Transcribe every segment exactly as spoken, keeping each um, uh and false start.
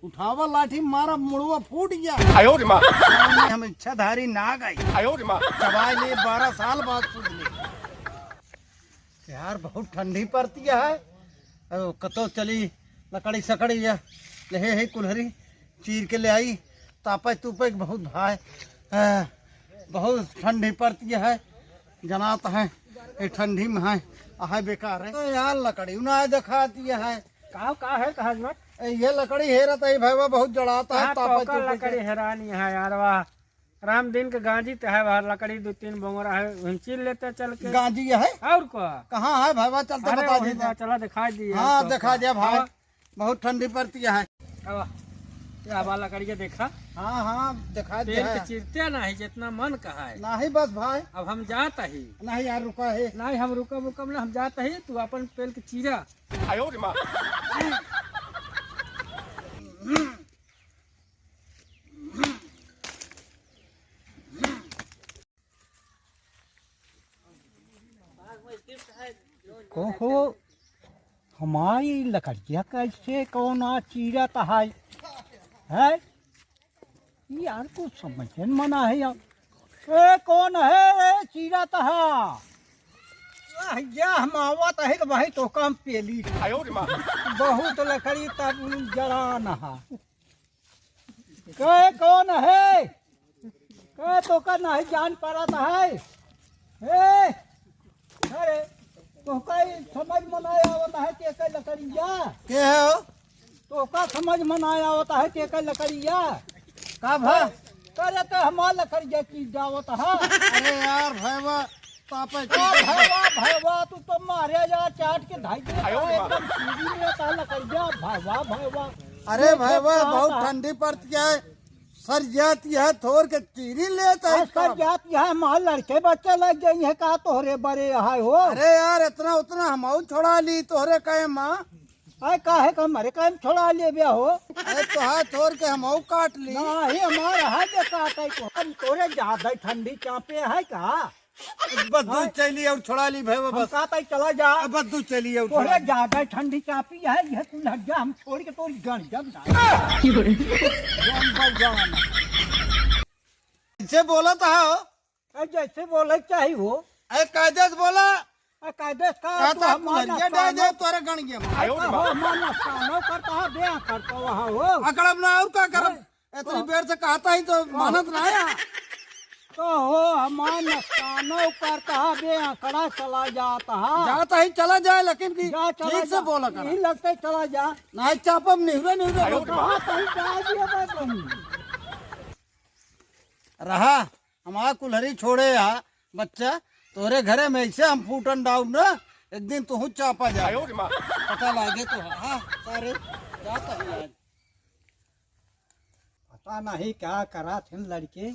उठावा लाठी, मारा, मुड़वा फूट गया। आयो रे माँ। हम इच्छाधारी नाग आई। आयो रे माँ। चबाई ले, बारह साल बाद सुध ले। यार, बहुत ठंडी पड़ती है। अ, कतो चली लकड़ी सकड़ी या लेहे है कुल्हरी चीर के ले आई। तापे तूपे के बहुत भाई, अ, बहुत ठंडी पड़ती है। जनात है, ये ठंडी में है, आहे बेकार है। तो यार, लकड़ी ना दिखा दिया है। का, का है, कहा मत? ए, ये लकड़ी हेरत है भैया, बहुत जड़ात है, हाँ, तापे तो का तूपे के। लकड़ी हेरानी है यार, वाह। राम दिन के गांजी ते है, बाहर लकड़ी दो तीन बोंगरा है, उन चीर लेते चल के। गांजी है? और का? कहाँ है भैया? चलते अरे बता वही दीजिए। बा, चला दिखा दिए हाँ, तो दिखा का। दिया भाई। आवा। बहुत ठंडी पड़ती है। आवा। ये आवा लकड़िया देखा। हाँ, हाँ, दिखा पेड़ दिया के है। चीरते नहीं, जितना मन कहा है। नहीं बस भाई। अब हम जात ही। नहीं यार, रुका है। नहीं, हम रुकब, रुकब ना, हम जात ही, तू अपन पेड़ के चीरा। आयो रे माँ। कहो, हमारी लकड़िया कैसे कौन आ चीरत है? है? यार, कुछ समझ में ना है यार। ए, कौन है रे चीरत है? वाह, या हम आवत है तो भाई तो काम पेली। आयो रे माँ। बहुत लकड़ी तब जरा नहा। के कौन है? के तोका नहीं जान पड़त है? ए, अरे, तोका ई समझ में ना आवत है के के लकड़िया? के है हो? तोका समझ में ना आवत है के के लकड़िया? का भा? करे तो हमार लकड़िया की जावत है। अरे यार, भैया, पापा ओ भैया, भैया, तू तो मारे जा चाट के धाई दे। आयो रे बाप। एकदम सीधी में रहता लकड़िया, भैया, भैया। अरे ये भैया, तो बहुत आता। ठंडी पड़ती है, सर जाती है, थोर के चीरी लेता है आज सर इसका। जाती है, माँ लड़के बच्चे लग गई है का तोहरे बड़े है हो? अरे यार, इतना उतना हम छोड़ा ली तोहरे कहे माँ। अरे काहे का मरे काहे में छोड़ा ले बे हो? अरे तोहार थोर के हम काट ली। नहीं, हमारा है जे काटे को। हम तोरे ज्यादा ठंडी चापे है का? बस दूध हाँ? चली और छोड़ा ली भाई, हम बस। कहता है चला जा। अब बस दूध चली और तोरे छोड़ा ली। ज्यादा ठंडी चापी है, यह कुल हट जा, हम छोड़ के तोरी गण जब ना। जंगल जाना। इसे बोला था हो? अरे जैसे बोले के चाही हो। अरे कायदे से बोला। अरे कायदे से का कहता तू हमार कुलरिया नस्तानो डाल दे तोरे गण के। अरे का हो हमार नस्तानो करता है, बे करता वहाँ हो। अकड़ब ना और का करब? हाँ। इतनी तो बेर से कहता ही तो हाँ। मानत ना आया। तो हो हमार नस्तानो करता है, बे अकड़ा चला जाता है। जाता ही चला जाए, लेकिन कि जा चला ठीक से जा। बोला करा। यही लगते चला जा। नहीं चापब निहुरे निहुरे तो बोला। कहाँ कहीं जा दिया बे तुम? रहा, हमार कुल्हरी छोड़े हा बच्चा, तोरे घरे में ऐसे हम फूटन डाउब ना, एक दिन तुहू चापा जाए। आयो रे माँ। पता लागे तो हाँ, सारे जाता है आज। पता नहीं का करा थे लड़के,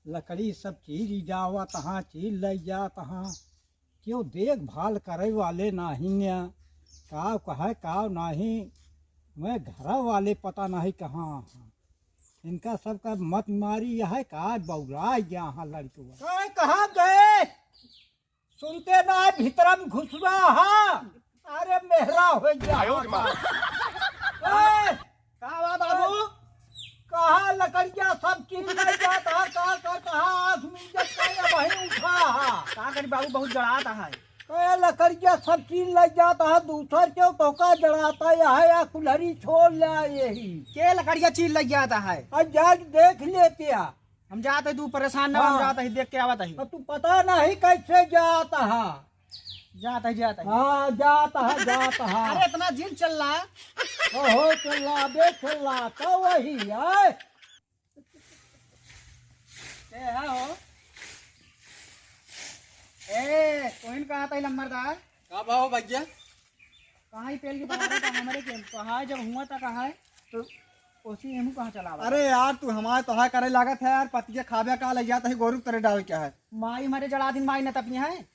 लकड़ी सब चीरी जावत हाँ, चीर लई जात हाँ। क्यों देखभाल करे वाले नाहीं है, काव कहे काव नाहीं, मैं घर वाले पता नहीं कहाँ हैं। इनका सबका मत मारी, यह का बौरा गया हाँ लड़कवा। काय कहाँ गए? सुनते ना भीतर में घुसवा हा। अरे मेहरा हो गया आयो रे माँ। ए, का बा बाबू? कहाँ लकड़िया सब चीर लई जात हा, का करत हा, आँख में जब का वही उठा हा। का करी बाबू, बहुत जड़ात है। ए, लकड़िया सब चीर लई जात हा, दूसर के तोका जड़ाता है, या कुल्हरी छोड़ ले यही। के लकड़िया चीर लई जात है? अब जाके देख लेते हैं। हम जात है, तू परेशान ना, हम हाँ। जात है, देख के आवत है। अब तू पता नहीं कैसे जात हा। जात है, जात है। हाँ, जात हा, जात हा। अरे इतना जिन चल रहा। ओहो, चल रहा, बे चल रहा, तो वही है। ए, हाँ हो। ए, कोहिन कहाँ था लम्बरदार? का भाव भैया? कहाँ ही पेल के बना रहा था हमारे के? कहाँ जब हुआ था कहाँ है? तो ओसी एमू कहाँ चला आवा? अरे यार, तू हमारे तोहार करे लागत है यार, पतिया खाबे का लग जाता है, गोरू तेरे डाल क्या है? माई हमारे जड़ा दिन माई न तपी है।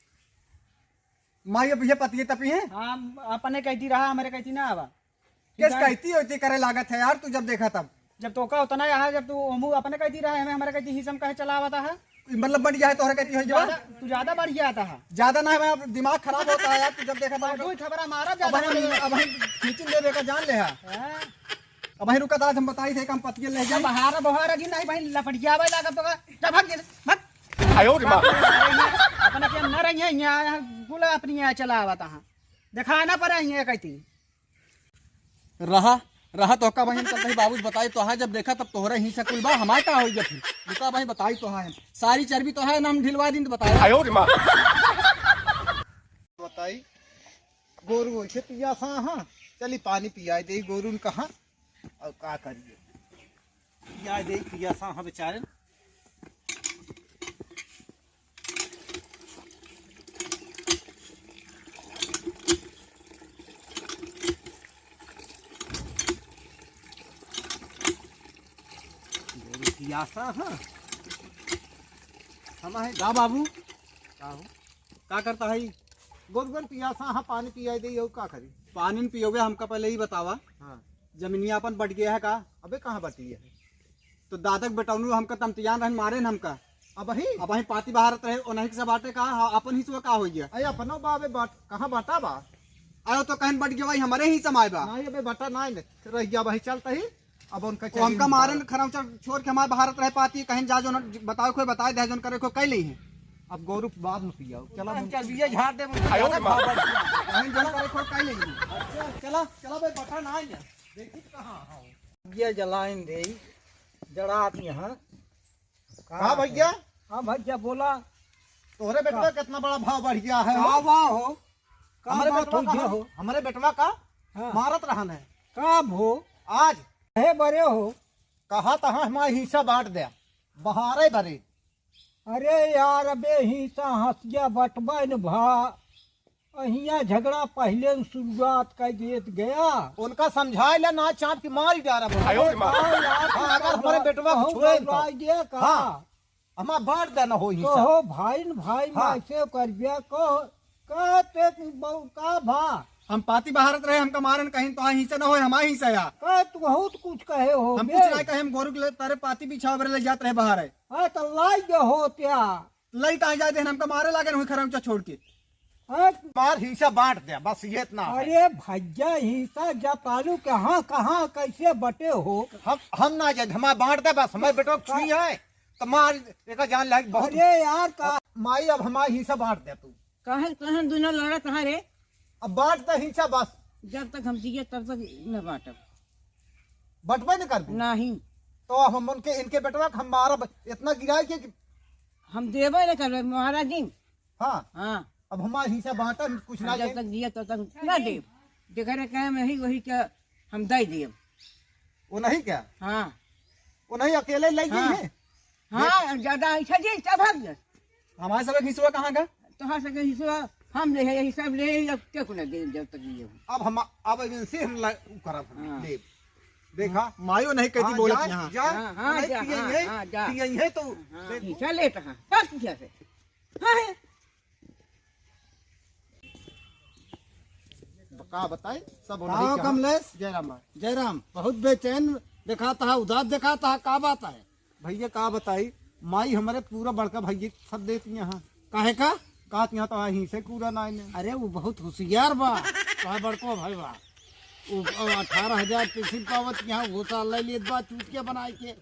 माई अब ये पतिया तपी है? हाँ, अपने कहती रहा, हमारे कहती ना आवा। किस ठीक है? कहती होती करे लागत है यार, तू जब देखा तब। जब तो का उतना यहाँ, जब तू ओमू अपने कहती रहा है, हमें हमारे कहती ही सम कहे चला आवता है। मतलब बढ़ गया है तोहरे कहती हो ज्यादा, जवाब? तू ज्यादा बढ़ गया था। ज्यादा ना है, दिमाग खराब होता है यार, तू जब देखा तब। तू थपरा मारा अब ज्यादा हम, बढ़ गया। अब हम खींच ले बेटा जान ले हा। हाँ। अब भाई रुका, दादा, हम बताई थे, काम पतिये ले जाए। बहारा बहारा जी नहीं भाई, लपटियावे लागत तो का, जा भाग, जा, भाग। आयो रे माँ। अपने के न रही है, यहाँ, यहाँ बोला अपनी यहाँ चलावत, हाँ। दिखाना पड़े यहाँ कहती। रहा, रहा तो का बहिन, कल कहीं बाबूस बताई तो है, जब देखा तब तोहरा ही से कुल बा, हमारे का होई फिर? रुका भाई, बताई तो है, सारी चर्बी तो है ना, हम ढिलवा दिन तो बताए। आयो रे माँ। बताई, गोरू वैसे पियासा, हाँ, चली पानी पियाई दे गोरू ने कहा, और का करिए, पियाई दे पियासा, हाँ, बेचारे। गोरू पियासा, हाँ। हम है। का बाबू? का हो? का करता है? गोरू गोरू पियासा, हाँ, पानी पियाई दे, और का करी? पानी न पियोगे, हमका पहले ही बतावा। हाँ। जमीनिया अपन बट गया है का? अबे कहाँ बटी है? तो दादक बेटौनू हमका तमतियान रहन, मारे न हमका। अबही? अबही पाती बहारत रहे, ओनही के सब बाटे का, हाँ, अपन हिस्सा का हो गया? अरे अपनो बाबे बाट, कहाँ बाटा बा? अरे तो कहन बट गया भाई, हमारे ही समाय बा। नहीं अबे बाटा नहीं, रह गया भाई, चलता ही। अब उनका वो हमका मारे न खरौचा छोड़ के हमारे बहारत रहे पाती, कहीं जा जो न बताओ कोई बताए दे, जो न करे कोई कह ली है। अब गोरू बाद में पियाओ, चला हम चल दिए झाड़ दे, आयो रे माँ। कहीं जो न करे कोई कह ली है। अच्छा, चला, चला भाई, बटा ना आइए। देखी कहाँ हो? ये जलाइन दे, जड़ात यहाँ। का भैया? हाँ भैया, बोला। तोहरे बेटवा का? कितना बड़ा भाव बढ़ गया है, का हो? भाव हो? का हमरे बात बेटवा हो, का, ये हो? हमरे बेटवा का हाँ। मारत रहन है। का भो? आज। हे बरे हो? कहा तहाँ हमारा हिस्सा बांट दे, बहारे भरे। अरे यार, अबे हिस्सा हंसिया बटबा न भा। अहिया झगड़ा पहले न शुरुआत कर देत गया। उनका समझाए ले ना, चाप की मार ही डारा बोला। आयो रे माँ। का यार, हाँ, अगर हमारे बेटवा को बहुत छोड़े तो। बड़वा गया का? हाँ, हमार बांट देना हो तो हिस्सा। हो भाई न भाई हाँ। में ऐसे कर दिया, कहो, कह ते तू बहु-, का भा? हम पाती बहारत रहे, हमका मारन कहीं तो हिस्सा ना होए, हमारा हिस्सा या। कह तू बहुत कुछ कहे हो हम बे। कुछ ना कहे, हम गोरू के ले, तारे पाती बिछावे बरे ले जात रहे बाहर है। हाँ, तो लाई दे हो त्या। लई कहाँ जाए देन, हमका मारे लागे हुई खरौचा छोड़ के। हाँ? मार हिस्सा बांट दे, बस ये इतना है। अरे भैया, हिस्सा जब पालू कहाँ, कहाँ कैसे बटे हो? हम, हम ना जाए, हमार बांट दे बस, हमारे बेटवा को छुई है, तो मार एका जान लाग बहुत। अरे यार, का माई, अब हमार हिस्सा बांट दे तू। काहे, काहे दुनो लड़त हैं रे? अब बांट दे हिस्सा बस। जब तक हम जिए तब तक न बांटब। बंटबे न करबू? नहीं। तो अब हम उनके, इनके बेटवा के हम मारब, इतना गिराए के कि हम देबे न करबे महाराज जी। हाँ। हाँ। अब हमार हिस्सा बांटा, कुछ ना जब दे। तक जिए तब तक ना देब। जेकरे कहे में ही वही के हम दे देब। वो नहीं क्या? हाँ। वो नहीं अकेले ले गई हाँ। है? हाँ, ज्यादा ऐसा जी, सब भाग गए। हमारे सब हिस्सा कहाँ का? तोहार सब हिस्सा हम ले, यही सब ले, अब के को ना दे, जब तक ये हो। अब हम, अब इनसे हम ला-, उ करब हम, हाँ। लेब। देखा? मायो नहीं कहती हाँ, बोलत जा, यहाँ। जा, हाँ, हाँ, नहीं जा, पिए हाँ, ये, हाँ, जा। पिए ये तो हाँ, देखो। हिस्सा लेता है, बस हिस्सा से। हाँ, है। का बताई, सब का उन्हीं हो के कमलेश? जय राम भाई। जय राम, बहुत बेचैन देखाता है, उदास देखाता है, का बात है? भैया का बताई, माई हमरे पूरा बड़का भैया के सब देती यहाँ। काहे का? कहत यहाँ तो हिस्से पूरा ना आइने। अरे वो बहुत होशियार बा, तोहार बड़को भाई बा। वो, वो अठारह हजार पेंशन पावत यहाँ वो साल ले लेत बा चूतिया बनाए के,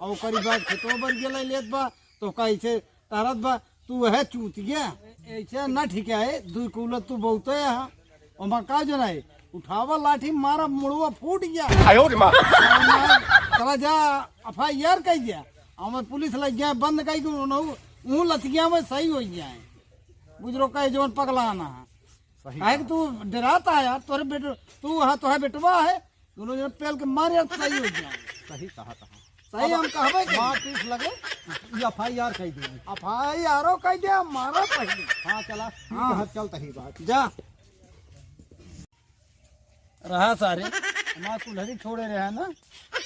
और ओकरी बाद खेतवा बरिया ले लेत बा, तो का ऐसे तरत बा, तू वह चूतिया, ऐसे ना ठीक है, दुई कुल तू बहुते है, ओमा का जना है, उठावा लाठी मारा मुड़वा फूट गया। आयो रे माँ। चला जा, एफ आई आर कह दिया, हमें पुलिस लग गया, बंद कह के उन्हों, ऊँ लतिया में सही हो गया है। बुजरो कहे जवन पगला ना है। सही काहे कि कहा। तू डराता है यार, तोरे बेट, तू वहाँ तो है बेटवा है, दोनों जने पेल के मार यार, सही हो जाए। सही कहा था। सही अब हम कहबे के। मार पीस लगे, ये एफ आई आर कह देंगे। एफ आई आर ओ कह दे, मारो पहले। हाँ, चला, ठीक हाँ। है, चलता ही बात। जा। रहा सारे, हमार कुल्हरी छोड़े रहे ना।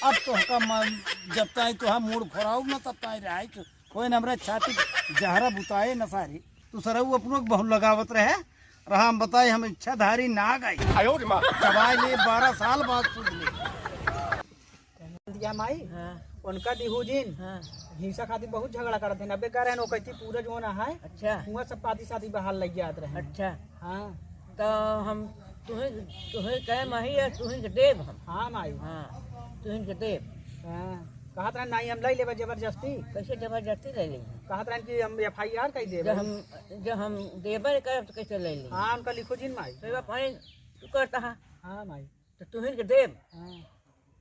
अब तो का मन, जब ताई तो हम मूड फोराऊ ना, तब ताई रहाई तो कोई न हमरे छाती जहरा बुताए न सारी। तू सरऊ अपनो के बहुत लगावत रहे। रहा हम बताई, हम इच्छाधारी नाग आई। आयो रे माँ। चबाई ले, बारह साल बाद सुध ले। दिया माई, हाँ। उनका दिहू जिन, हाँ। हिंसा खातिर बहुत झगड़ा करत हैं। अबे कह रहे हैं, ओकैती पूरा जो ना है, अच्छा। हुआ सब पाती साथी बाहर लग जात रहे हैं। अच्छा। हाँ। तो हम तुहे, तुहे कहे माही या तुहे के देब हम। हाँ माई। हाँ। तुहिन के देब। हाँ, कहत रहन, "नहीं, हम लइ लेबे जबरदस्ती।" कैसे जबरदस्ती लइ लेबे? कहत रहन कि हम F I R कइ देबे। जब हम, जब हम देबे करब, तो कैसे लइ लेबे? हाँ, उनका लिखो जिन माई। तो अब अपने तू करता है। हाँ माई। तो तुहिन के देब। हाँ।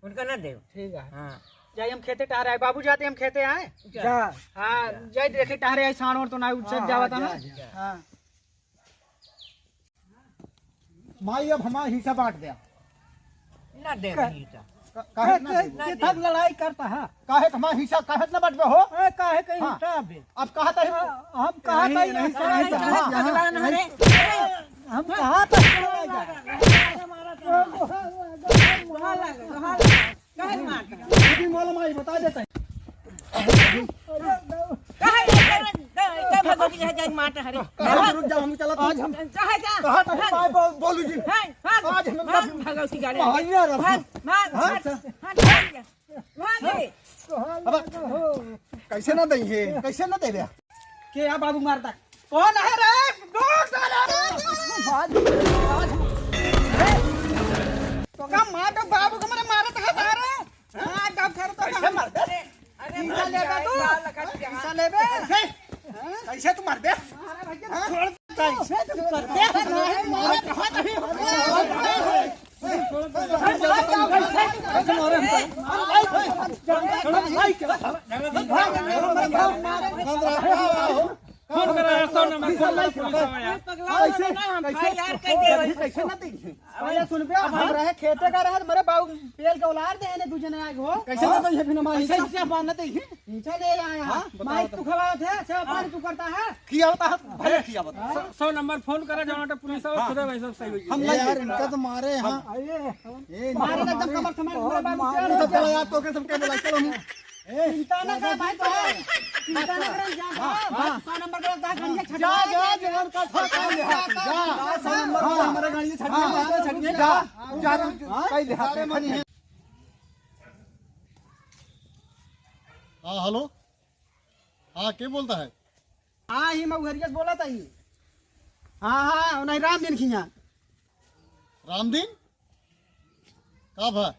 उनका ना देब। ठीक है। हाँ। जाई हम खेते टहरे आए। बाबू जाते हम खेते आए। जा। हाँ, जा। जाई देखे टहरे आए, साँड़ ओड़ तो ना उठ हाँ, जावत हाँ, है। जा, जा। हाँ। माई, अब हमार हिस्सा बाँट दे। ना दे कह-, रही तो। क-, काहे ना के-, देबो? के थक लड़ाई करता है? काहे के हमार हिस्सा काहे ना बाँटबे हो? ए, काहे के हाँ। हिस्सा बे? अब कहा था हम, हम कहा नहीं, था नहीं, यहाँ नहीं, नहीं, हाँ। पगला ना रे। हम कहा था। काहे मारता? दीदी, मोला माई बता देता है। काहे, काहे, काहे, काहे भगवती कहे जाए मारता है रे? काहे रुक जा, हम चलत आज हम काहे जा? कहा था भाग। माई बोल, बोलू जी। भाग, भाग, आज हम भाग, भाग, भगवती गाड़ी। भाग, भाग, हाँ? भाग, भाग, भाग, भाग। अब कैसे ना दई है, कैसे ना दे रहा? के या बाबू मारता? कौन है रे? डोर डाला रे। आज, आज, तो का मार दो बाबू को, मने मारत है सारे। हाँ, डॉक्टर तो कैसे मार दे? अरे, ईसा लेबे तू? ईसा लेबे? कैसे? कैसे तू मार दे? हाँ? कैसे तू मार दे? फोन करा यार, सौ नंबर, फोन करा, सौ नंबर, फोन करा यार। पगला हो गया ना हम, भाई यार, कह दे। कैसे ना देखी? अरे सुन बे, अब हम रहे खेते का रहे, मेरे बाबू पेल के उलार दे ने दू जने आए हो। कैसे ना देखी? बिना माई कैसे से बांध नहीं देखी? नीचे ले आया। हाँ, बताओ माई तो। तू खवावत है, सब पानी तू करता है। किया होता है, भले किया होता है। सौ, सौ नंबर फोन करा, जौन आटे पुलिस आवे, हाँ। खुदे भाई सब सही हो जाई। हम ए यार, इनका तो मारे, हाँ। अरे, ए, मारे ना एकदम कमर से मार, पूरा बाबू मार, चलो, चलो यार, तो के सब के बोला, चलो हम। ए, चिंता ना कर भाई, तो चिंता ना कर, जा, हाँ, जा, हाँ। सौ नंबर का, जा, जा, जा, जा, जा, जा, जा, जा, सौ नंबर का, हमारा गाड़ी छट गया, हाँ, छट गया, जा, जा, जा, हाँ, कई दे, सारे मनी है। हाँ, हेलो। हाँ, के बोलता है? हाँ, ही मउहरिया से बोलत ही। हाँ, हाँ, नहीं रामदीन खिया। रामदीन? का भा?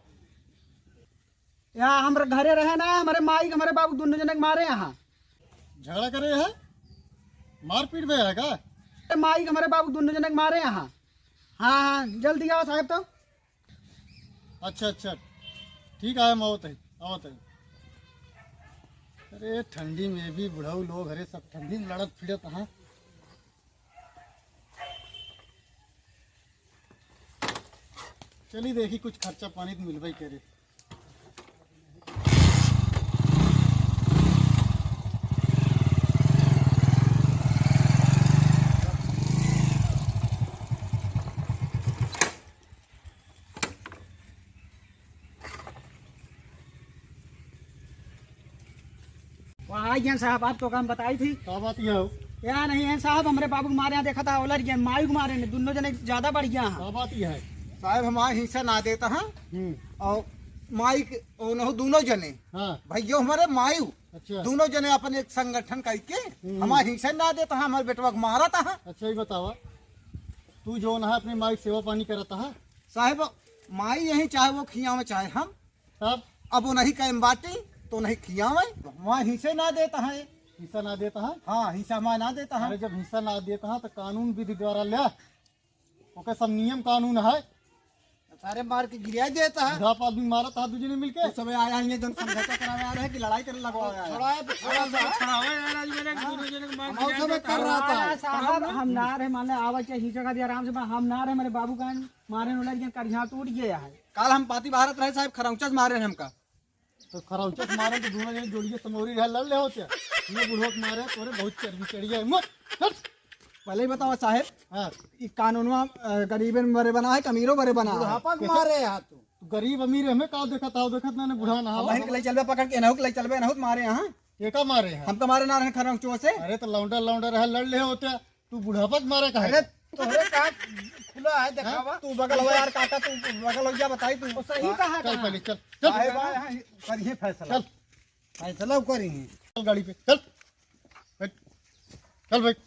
यहाँ हमरे घरे रहे ना, हमरे माई के हमरे बाबू दुनो जने के मारे यहाँ। झगड़ा करे है? मारपीट भय है का? माई के हमरे बाबू दुनो जने के मारे यहाँ। हाँ, हाँ, जल्दी आवा साहेब तो। अच्छा, अच्छा, ठीक है, हम आवत है, आवत है। अरे ठंडी में भी बुढ़ऊ लोग, अरे सब ठंडी में लड़त फिरत हैं। चली देखी कुछ खर्चा पानी तो मिलबे करे। वहाँ आई हैं साहब, आप तो काम बताई थी। का बात यह हो? या नहीं है साहब, हमरे बाबू के मारे यहाँ देखा था, ओलर गया, माई के मारे ने, दुनो जने ज्यादा बढ़ गया हैं। का बात यह है? साहब, हमार हिस्सा ना देता है। हम्म। और माई के, ओ नहो, दुनो जने। हाँ। भैयो हमारे मायू। अच्छा। दुनो जने अपन एक संगठन करके हम्म। हमार हिस्सा ना देता है, हमारे बेटवा के मारता है। अच्छा, ये बतावा, तू जो ना अपने माई के सेवा पानी करता है? साहब, माई यही चाहे वो खियावे चाहे हम, तब? अब वो नहीं कायम बाटी, तो नहीं खियावे, वहाँ हिस्से ना देता है। हिस्सा ना देता है? हाँ, हिस्सा हमारा ना देता है। अरे, जब हिस्सा ना देता है, तो कानून विधि द्वारा ले, ओके सब नियम कानून है। सारे मार के गिरा देता है। बुढ़ापा आदमी मारा था, दू जने मिलके। तो सब आया है, ये जन समझौता करावे आ रहे हैं कि लड़ाई करने लगवा आया है। छुड़ाए, छुड़ाए, छुड़ाए, आज मेरे हाँ। दोनों जने के मार हम गिरा सब देता कर है। रहा था। साहब, हम ना रहे, माने आवा के हिस्सा का दिया आराम से, हम ना रहे, मेरे बाबू का मारे वाला के करिहा टूट गया है। काल हम पाती भारत रहे साहब, खरौचा से मारे हैं हमका। तो खरौचा से मारे तो दोनों जने जोड़िए समोरी रहे, लड़ ले होते। ये बुढ़वा के मारे तोरे बहुत चर्बी चढ़ गया है। मत, हट। पहले ही बताओ साहेब, हाँ। ई कानूनवा, अ, गरीबन बरे बना है कि अमीरो बरे बना है? बुढ़ापा के मारे है तू। तू गरीब अमीर हमें का देखत हो, देखत ना, ना बुढ़ा ना हो। हम के ले चलबे पकड़ के, एनहु के ले चलबे, एनहु के मारे यहाँ। ये का मारे हैं? हमका मारे ना रहे खरौचो से। अरे तो लौंडा, लौंडा रहे, लड़ ले होते। तू बुढ़ापा के मारे काहे? अरे, तोहरे का खुला है, देखावा। हाँ? तू बगल हो यार काका, तू बगल हो जा, बताई तू। तो सही हाँ, कहा चल कहा? पहले, चल, चल। साहेब आए हैं, करिए फैसला। चल। फैसला करिए। चल गाड़ी पे, चल। बैठ। चल बैठ।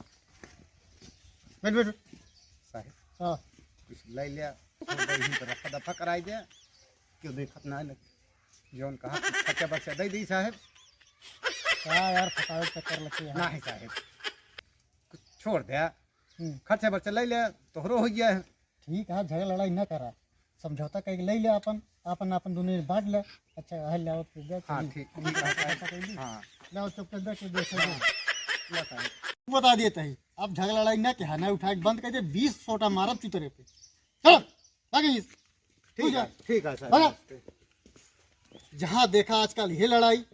बैठ, बैठ, बैठ। साहेब। हाँ। कुछ ले लिया, तो रफा दफा कराई दे। क्यों देखत ना है? जौन कहा कि खर्चा बर्चा दे दी साहेब। का यार, फसावे के चक्कर लगे है। नाही साहेब, छोड़ दे। हम्म। खर्चा बर्चा ले ले, तोहरो हो गया है। ठीक है, झगड़ा लड़ाई ना करा, समझौता करके ले ले अपन, अपन, अपन दोनों बांट ले। अच्छा, है ले आओ, फिर दे, हाँ, चली। ठीक, ठीक है, साहेब। हाँ। ले आओ, चुप कर दे, के दे, हाँ। ला साहेब। बता दिए तही, अब झगड़ा लड़ाई ना कहा, ना उठा के बंद कर दे, बीस सोटा मारब चुतरे पे। चल, भाग यहाँ से। ठीक तू जा। है, ठीक है साहेब। भाग। जहाँ देखा आजकल ये लड़ाई,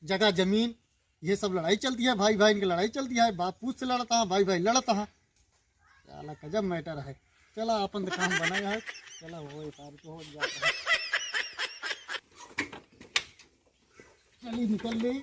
जगह जमीन, ये सब लड़ाई चलती है, भाई भाई इनकी लड़ाई चलती है, बाप पूत से लड़ता है, भाई भाई लड़ता है। साला गजब matter है। चला अपन तो काम बना है, चला वो व्यापार तो हो जाता है। चली निकल ली।